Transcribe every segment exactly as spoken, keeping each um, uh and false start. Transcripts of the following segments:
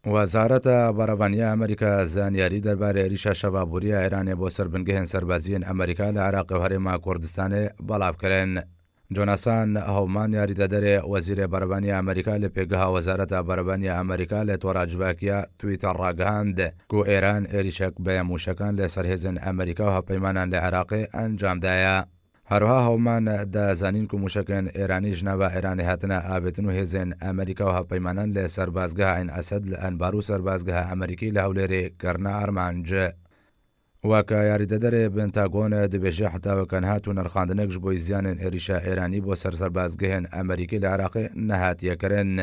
Wezareta Berevanî ya Amerîka zanyarî derbarê êrîşa şeva borî ya Îranê bo ser bingehên serbazî yên Amerîka li Iraqê û Herêma Kurdistanê belav kirin. Jonathan Hoffman, yarîdederê Wezîrê Berevanî ya Amerîka, li pêgeha Wezareta Berevanî ya Amerîka li tora civakiya Twitter ragihand ku Îran êrîşek bi mûşekan li ser hêzên Amerîka û hevpeymanan li Iraqê encam daye. Herwiha Hoffman da zanîn ku mûşekên Îranî ji nava Îranê hatine avêtin û hêzên Amerîka û hevpeymanan li serbazgeha Eyn Esed li Enbar û serbazgeha Amerîkî li Hewlêrê kirine armanc. Weke yarîdederê Pentagon dibêje, heta weke niha tu nirxandinek ji bo ziyanên êrîşa Îranî bo ser serbazgehên Amerîkî li Iraqê nehatiye kirin.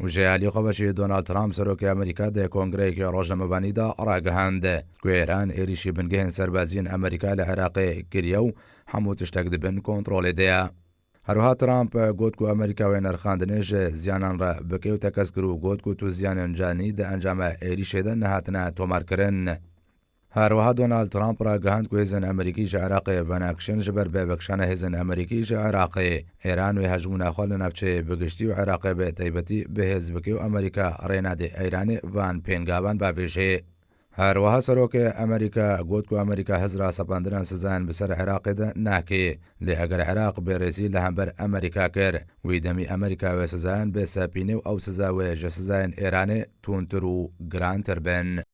Û ji alî xwe ve jî Donald Trump, serokê Amerîka, di kongreyekê rojnamevanî de ragihand ku Îran êrîşî bingehên serbazî yên Amerîka li Iraqê kiriye û hemû tiştek di bin kontrolê de ye. Herwiha Trump got ku Amerîka wê nirxandinê ji ziyanan re bike û tekez kir û got ku tu ziyanên canî di encama êrîşê de nehatine tomarkirin. Herwiha Donald Trump ragihand ku hêzên Amerîkî ji Iraqê venakişin, ji ber bi vekişana hêzên Amerîkî ji Iraqê, Îran wê hejmûna xwe li navçeyê bi giştî û Iraqê bi taybetî bi hêz bike û Amerîka rê nade Îranê van pêngavan bavêje. Herwiha serokê Amerîka got ku Amerîka hizra sepandinan sizayan bi ser Iraqê de nake, lê eger Iraq bêrêzî li hember Amerîka kir, wî demî Amerîka wê sizayan bi sepîne û ew siza wê ji sizayên Îranê tundtir û girantir bin.